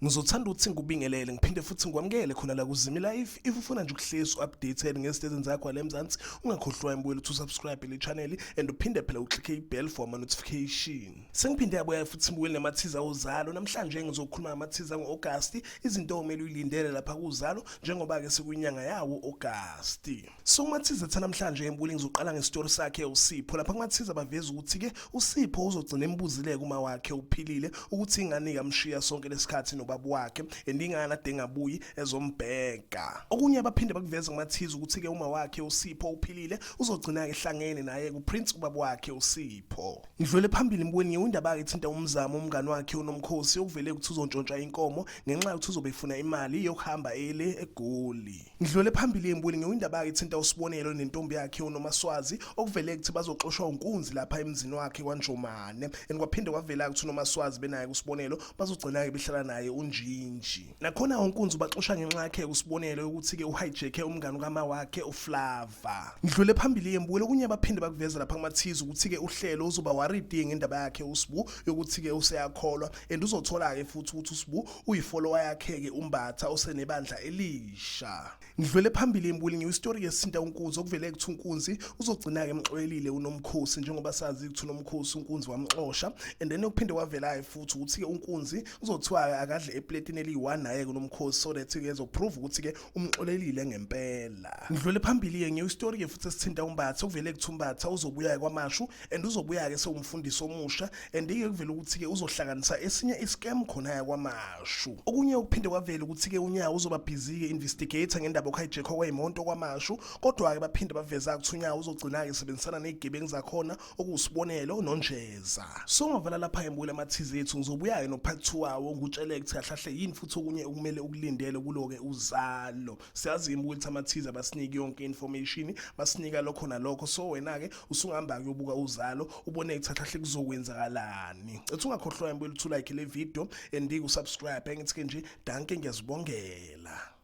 Ngizothanda ukuthi ngikubingelele ngiphinde futhi ngikwamukele khona la kuZimi Life. If ufuna nje ukuhlezi updated ngezinto ezenzeka kwale Mzansi, ungakhohlwa imbuyelo to subscribe le channel and uphinde phela uclicke i-bell for ama notification. Sengiphinde yabuya futhi imbuyelo namathiza ozalo. Namhlanje ngizokhuluma ngamathiza ngo-August, izinto okumele uyilindele lapha kuzalo njengoba ke sekuyinyanga yawo August. So kumathiza ethu namhlanje embuli ngizoqala ngesitory sakhe uSipho. Lapha kumathiza baveza ukuthi ke uSipho uzogcina embuzile kuma wakhe uphilile ukuthi ingane ikamshiya sonke lesikhathi nobaba wakhe and ingane ade engabuyi ezombheka. Okunye abaphinde bakuveza kumathiza ukuthi ke uma wakhe uSipho uphilile uzogcina ke ehlangene naye kuPrince ubaba wakhe uSipho. Ngidlule phambili mbweni indaba ke ithinta umzamo umngani wakhe uNomkhosi okuvele ukuthi uzontshontsha inkomo ngenxa yokuthi uzobe efuna imali yokuhamba ele eGoli. Ngidlule phambili embuli ngewindaba yakhe ithinta uSibonelo nentombi yakhe uNomaswazi okuvele kuthi bazoxoshwa unkunzi lapha emzini wakhe kwaNjomane and kwaphinde kwavela ukuthi uNomaswazi benaye kuSibonelo bazogcina ke behlala naye uNjinji. Nakhona unkunzi ubaxosha ngenxa yakhe uSibonelo ukuthi ke uhijacke umngani kama wakhe uFlava. Ngidlule phambili embuli okunye abaphinde bakuveza lapha kumathiza ukuthi ke uhlelo uzoba worried ngendaba yakhe uSibu yokuthi ke useyakholwa and uzothola ke futhi ukuthi uSibu uyifollower yakhe-ke uMbatha osenebandla elisha. Ngidlule phambili embuli ngiyistory yesinta uNkunzi okuvele kuthi uNkunzi uzogcina-ke emxolelile uNomkhosi njengoba sazi ukuthi uNomkhosi uNkunzi wamxosha and then okuphinde kwavela-ke futhi ukuthi-ke uNkunzi uzothiwa-ke akadle epletini eliyi-one naye-ke uNomkhosi so that-ke ezoprove ukuthi-ke umxolelile ngempela. Ngidlule phambili-ke ngiyistory-ke futhi esithinta uMbatha okuvele kuthi uMbatha uzobuya-ke kwaMashu and uzobuya-ke sewumfundisi omusha and ke kuvela ukuthi-ke uzohlanganisa esinye iscam khona-ke kwaMashu. Okunye okuphinde kwavela ukuthi-ke uNyawo uzoba busy-ke investigator ngendaba yokuhijackwa kweyimoto kwaMashu, kodwa-ke baphinde baveza ukuthi uNyawo uzogcina-ke esebenzisana ney'gebengu zakhona okuwusibonelo noNjeza. So ngavala lapha embuyela amathizi ethu ngizobuya-ke no-part 2 wawo ngikutshele ukuthi kahlahle yini futhi okunye okumele ukulindele kulo-ke uzalo. Siyazi ukuthi amathizi abasiniki yonke information, basinika lokho nalokho so wena-ke usungahamba kuyobuka uzalo ubone ukuthi kahle kuzokwenzakalani. Ethi ungakhohlwa impela ukuthi like le video and usubscribe engithi ke nje danke ngiyazibongela.